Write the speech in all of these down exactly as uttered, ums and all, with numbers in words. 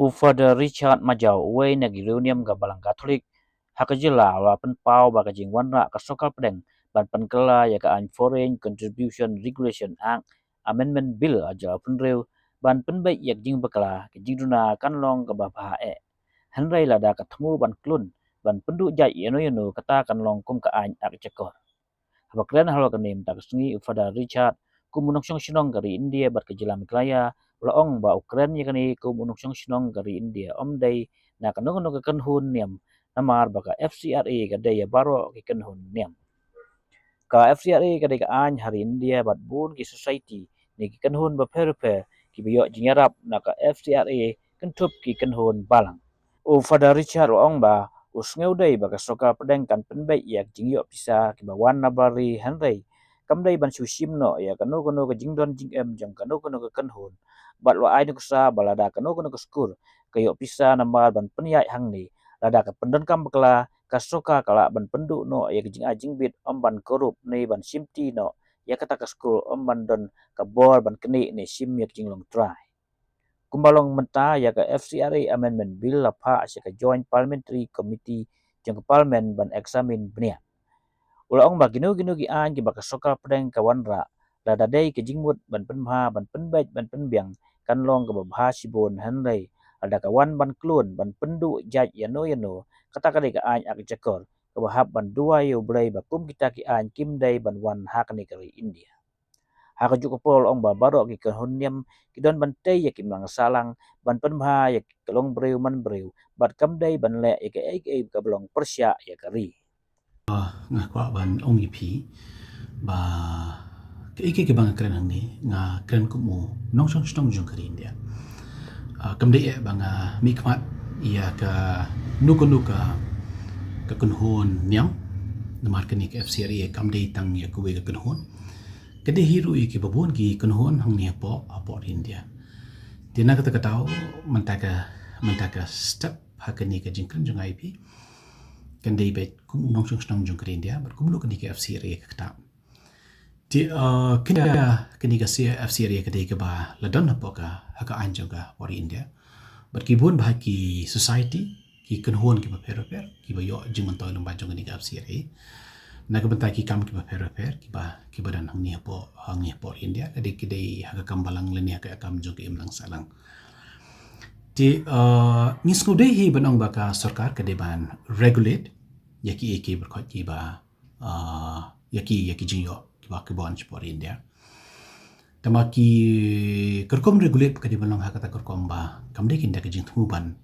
U Father Richard Majaw, uwei na ki riewniam ka Balang Katholik ha ka jylla, u la pynpaw ba ka jingwanrah ka sorkar pdeng ban pynkylla ïa ka aiñ Foreign Contribution Regulation Act Amendment Bill ar hajar arphew hynriew ban pynbeit ïa ka jingbakla, ka jingduna kan long kaba bha eh. Hynrei lada ka thmu ban klun ban pynduh jait ïano ïano, kata kan long kum ka aiñ ak jakor. Haba kren halor kane mynta ka sngi, u Father Richard, kum u nongshong shnong ka ri India bad ka jylla Meghalaya, u la ong ba u kren ïa kane kum u nongshong shnong ka ri India ym dei na kano kano ka kynhun niam, namar ba ka F C R A ka dei ïa baroh ki kynhun niam. Ka F C R A ka dei ka aiñ ha ri India bad bun ki society ne ki kynhun bapher bapher kiba ïoh jingïarap na ka F C R A kynthup ki kynhun balang. U Father Richard u ong ba u sngew dei ba ka sorkar pdeng kan pynbeit ïa ka jingïoh pisa kiba wan na bar ri, hynrei kam dei ban shu shim noh ïa kano kano ka jingdon jingem jong kano kano ka kynhun. Bad u la ai nuksa ba lada kano kano ka skur ka ïoh pisa namar ban pynïaid hangne, lada ka pyndonkam bakla, ka sorkar ka lah ban pynduh noh ïa ka jingai jingbit ym ban kurup ne ban shimti noh ïa kata ka skur ym ban don ka bor ban knieh ne shim ïa ka jinglong trai. Kumba long mynta, ïa ka F C R A Amendment Bill la phah sha ka Joint Parliamentary Committee jong ka Parliament ban examine bniah. U la ong ba kino kino ki aiñ kiba ka sorkar pdeng ka wanrah, lada dei ka jingmut ban pynbha, ban pynbeit, ban pynbiang, kan long kaba bha shibun, hynrei lada ka wan ban klun ban pynduh jait ïano ïano, kata ka dei ka aiñ ak jakor kaba hap ban duwai ïa U Blei ba kum kita ki aiñ kim dei ban wan ha kane ka ri India. Ha kajuh ka por u la ong ba baroh ki kynhun niam ki don ban tei ïa ki imlang sahlang, ban pynbha ïa ka long briew man briew, bad kam dei ban leh ïa kaei kaei kaba long pyrshah ïa ka ri. Ah, nga kwah ban ong ïa phi ba kaei kaei kaba nga kren hangne, nga kren kum u nongshong shnong jong ka ri India. Ah, kam dei eh ba nga mihkhmat ïa kano kano ka, ka kynhun niam, namar kane ka F C R A kam dei tang ïa kawei ka kynhun. Ka dei hi ruh ïa kiba bun ki kynhun hangne hapoh, hapoh ri India. Te na kata ka daw, mynta ka, mynta ka step ha kane ka jingkren jong nga ïa phi, kan dei beit kum u nongshong shnong jong ka ri India bad kumno kane ka F C R A ka ktah. Te, uh, kane ka, kane ka C-, F C R A ka dei kaba la don hapoh ka, ha ka aiñ jong ka por India. Bad ki bun bah ki society, ki kynhun kiba pher bapher, kiba ïoh jingmyntoi lyngba jong kane ka F C R A. Na ka bynta ki kam kiba pher bapher, kiba, kiba don hangne hapoh, hangne hapoh India, ka dei, ka dei ha ka kam balang lane ha ka kam jong ka imlang sahlang. Te, uh, ngi sngewdei hi ban ong ba ka sorkar ka dei ban regulate ïa kiei kiei baroh kiba, uh, ïa ki, ïa ki jingïoh kiba, kiba wan shapoh ri India. Tangba ki, ka rukom regulate ka dei ban long ha kata ka rukom ba kam dei kynda ka jingthmu ban,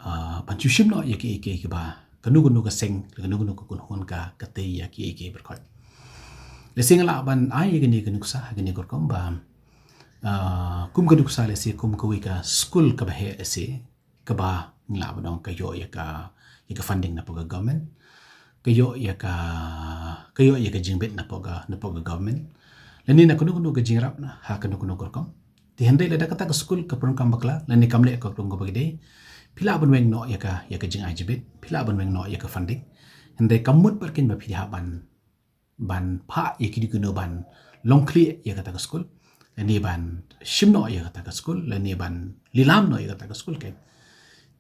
uh, ban shu shim noh ïa kiei kiei kiba kano kano ka seng, kano kano ka kynhun ka, ka tei ïa kiei kiei baroh. Lehse nga lah ban ai ïa kane ka nuksa, ha kane ka rukom ba, uh, kum ka nuksa lehse kum kawei ka skul kaba heh lehse, kaba ngi lah ban ong ka ïoh ïa ka, ïa ka funding napoh ka government. Ka ïoh ïa ka, ka ïoh ïa ka jingbit napoh ka, napoh ka government. Lane na kano kano ka jingïarap na, ha kano kano ka rukom. Te hynrei lada kata ka skul ka pyndonkam bakla, lane kam leh ka rukom kaba dei, phi lah ban weng noh ïa ka, ïa ka jingai jingbit, phi lah ban weng noh ïa ka funding. Hynrei kam mut pat keiñ ba phi hap ban, ban phah ïa kino kino ban long khlieh ïa kata ka skul, lane ban shim noh ïa kata ka skul, lane ban lilam noh ïa kata ka skul keiñ.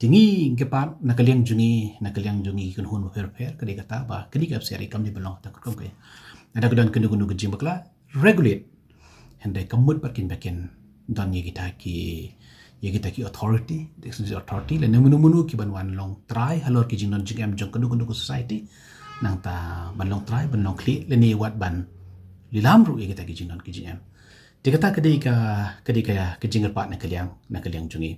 Te ngi, ngi pat na ka liang jong ngi, na ka liang jong ngi ki kynhun bapher bapher, ka dei kata ba kane ka F C R A kam dei ban long kata ka rukom keiñ. Lada ka don kano kano ka jingbakla, regulate. Hynrei kam mut pat keiñ ba kin don ïa kita ki, ïa kita ki authority, the exclusive authority, lane mano mano ki ban wan long trai halor ki jingdon jingem jong kano kano ka society. Nangta ban long trai, ban long khlieh, lane wat ban lilam ruh ïa kita ki jingdon ki jingem. Te kata ka dei ka, ka dei ka, ka jingkyrpad na ka liang, na ka liang jong ngi.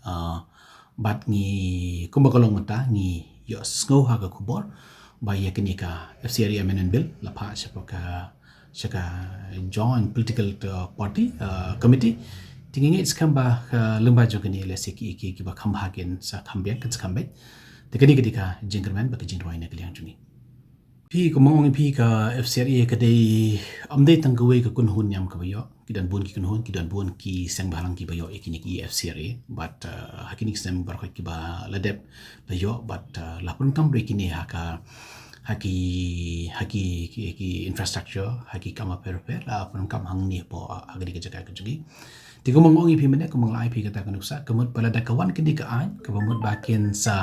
Ah, bad ngi, kumba ka long mynta, ngi ïohsngew ha ka khubor ba ïa kane ka F C R A Amendment Bill la phah shapoh ka, sha ka Joint Political, uh, Party, uh, Committee. Te ngi ngeit skhem ba, uh, lyngba jong kane lehse kiei kiei kiba kham bha kin sa kham biang, kin sa kham beit. Te kane ka dei ka jingkyrmen bad ka jingduwai na ka liang jong ngi. Phi, kumba nga ong ïa phi, ka F C R A ka dei, ym dei tang kawei ka kynhun niam kaba ïoh. Ki don bun ki kynhun, ki don bun ki seng bhalang kiba ïoh ïa kine ki F C R A. Bad, uh, ha kine ki seng baroh kiba la dep la ïoh, bad, uh, la pyndonkam ruh ïa kine ha ka, ha ki, ha ki, ki, ki infrastructure, ha ki kam bapher bapher, la pyndonkam hangne hapoh, ha kane ka jaka ka jong ngi. Te kumba nga ong ïa phi mynne, kumba nga la ai phi kata ka nuksa, ka mut ba lada ka wan kane ka aiñ, kaba mut ba kin sa,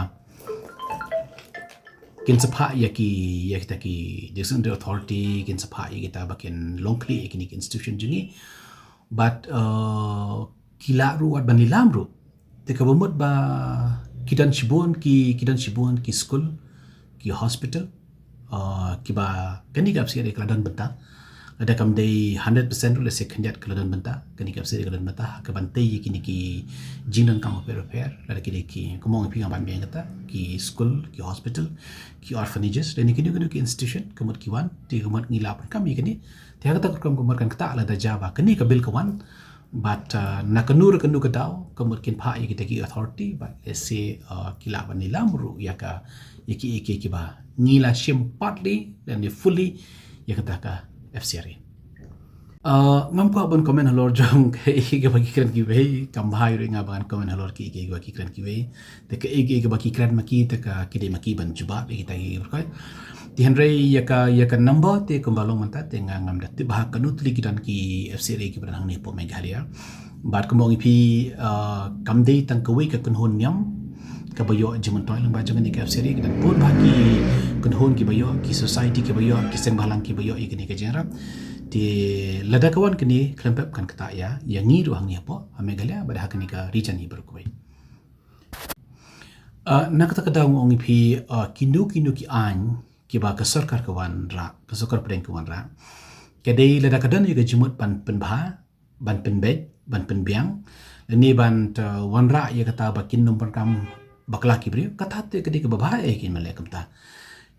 kin sa phah ïa ki, ïa kita ki District Authority, kin sa phah ïa kita ba kin long khlieh ïa kine ki institution jong ngi. Bad, uh, ki lah ruh wat ban lilam ruh. Te kaba mut ba ki don shibun ki, ki don shibun ki skul, ki hospital, uh, kiba kane ka F C R A ka la don bynta. Lada kam dei hundred percent ruh, lehse khyndiat ka la don bynta, kane ka F C R A ka la don bynta, ha kaban tei ïa kine ki jingdonkam bapher bapher, lada kine ki, kumba ong ïa phi nga ban biang kata, ki skul, ki hospital, ki orphanages, lane kino kino ki institution, ka mut ki wan, te ka mut ngi lah ban kam ïa kine. Te ha kata ka rukom ka mut kan ktah lada jia ba kane ka bill ka wan, bad, uh, na kano re kano ka daw, ka mut kin phah ïa kita ki authority, bad lehse, uh, ki lah ban lilam ruh ïa ka, ïa ki, ïa ki, kiba ngi la shim partly lane fully ïa kata ka F C R A. Uh, ngam kwah ban comment halor jong kaei kaei kaba ki kren kiwei, kam bha ruh ïa nga ba ngan comment halor kaei kaei kaba ki kren kiwei. Te kaei kaei kaba ki kren ma ki, te ka, ki dei ma ki ban jubab ïa kita ki baroh. Te hynrei ïa ka, ïa ka number te kumba long mynta te nga ngam da tip bha kano tylli ki don ki F C R A kiba don hangne hapoh Meghalaya. Bad kumba ong ïa phi, uh, kam dei tang kawei ka kynhun niam kaba ïoh jingmyntoi lyngba jong kane ka F C R A, ki don bun bha ki kynhun kiba ïoh, ki society kiba ïoh, ki seng bhalang kiba ïoh ïa kane ka jingïarap. Te lada ka wan kane, khlem pep kan ktah ïa, ïa ngi ruh hangne hapoh, ha Meghalaya, bad ha kane ka region hi baroh kawei. Uh, na kata ka daw nga ong ïa phi, uh, kino kino ki aiñ kiba ka sorkar ka wanrah, ka sorkar pdeng ka wanrah, ka dei lada ka don ïa ka jingmut ban pynbha, ban pynbeit, ban pynbiang, lane ban, uh, wanrah ïa kata ba kin nym pyndonkam bakla ki briew, kata te ka dei kaba bha eh, kin mane kumta.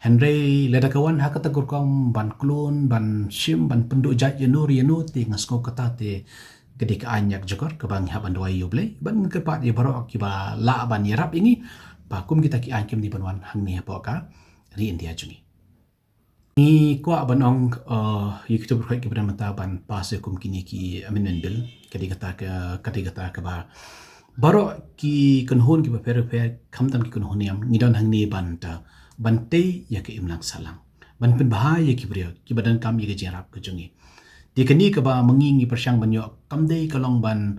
Hynrei lada ka wan ha kata ka rukom ban khlun, ban shim, ban pynduh jait ïano re ïano, te nga sngew kata te ka dei ka aiñ ïakjokor kaba ngi hap ban duwai ïa U Blei, bad ngi kyrpad ïa baroh kiba lah ban ïarap ïa ngi ba kum kita ki aiñ kim dei ban wan hangne hapoh ka ri India jong ngi. Ngi kwah ban ong, uh, ïa kito baroh kiba don mynta ban pass ïa kum kine ki amendment bill, ka dei kata ka, ka dei kata kaba baroh ki kynhun kiba pher pher, khamtam ki kynhun niam, ngi don hangne ban, uh, ban tei ïa ka imlang sahlang, ban pynbha ïa ki briew kiba donkam ïa ka jingïarap ka jong ngi. Te kane kaba ma ngi ngi pyrshang ban ïoh kam dei ka long ban,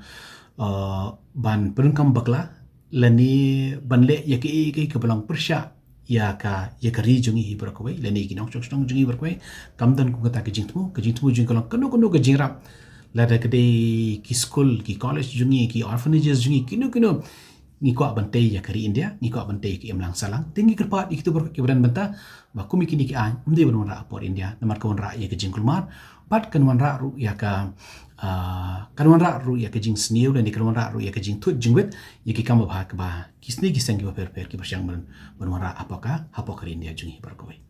uh, ban pyndonkam bakla, lane ban leh ïa kaei kaei kaba long pyrshah ïa ka, ïa ka ri jong ngi hi baroh kawei, lane ki nongshong shnong jong ngi baroh kawei. Kam don kum kata ka jingthmu, ka jingthmu jong ngi ka long kano kano ka jingïarap, lada ka dei ki skul, ki college jong ngi, ki orphanages jong ngi, kino kino, ngi kwah ban tei ïa ka ri India, ngi kwah ban tei ïa ka imlang sahlang. Te ngi kyrpad ïa kito baroh kiba don mynta ba kum ïa kine ki aiñ ym dei ban wanrah hapoh India, namar ka wanrah ïa ka jingkulmar, bad kan wanrah ruh ïa ka, ah, kan wanrah ruh ïa ka jingsniew, lane kan wanrah ruh ïa ka jingthut jingwit ïa ki kam babha kaba ki snieh ki seng kiba pher pher ki pyrshang ban, ban wanrah hapoh ka, hapoh ka ri India jong ngi hi baroh kawei.